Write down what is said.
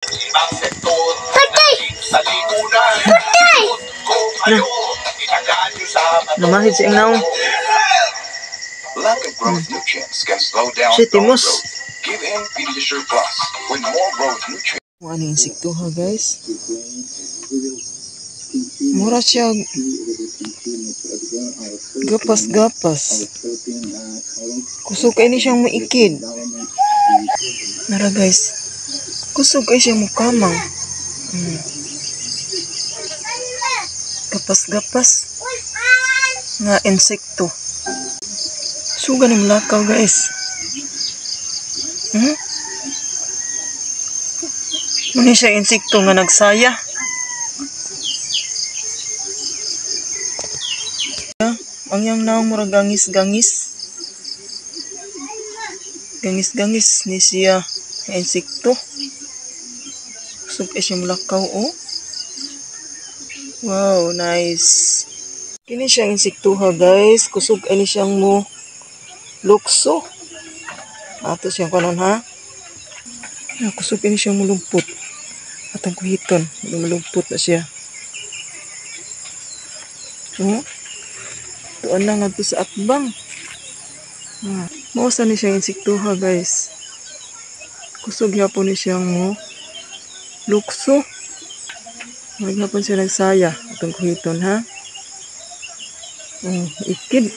Na. Namahid siyang naong. Lack of growth nutrients can slow down Shit, bone timos. Growth. Give him Pediasure Plus with more growth nutrients. Ano yung insekto ha, guys? Mura siya gapas-gapas. Kusog kay ni siyang maikid. Nara, guys. Kusog kay siya mukamang. Gapas-gapas nga insekto. Suga ni mulakaw, guys. Muni siya insekto nga nagsaya. Ang yang naong murag gangis-gangis. Gangis-gangis ni siya nga insekto. Kusog kay siya mulakaw, oh. Wow, nice. Kini siyang insektuha, guys. Kusog ay ni siyang mo lukso. Ato siyang kanon ha. Ah, kusog ini siyang mulumpot. Atong kuhiton, mulumpot na siya. Oh. Tuan lang ngadto sa atbang. Ah, mao sa ni siyang insektuha, guys. Kusog gyapon ni siyang mo lukso. Magyapon siya nagsaya atong kuhiton ha. Oh, ikid.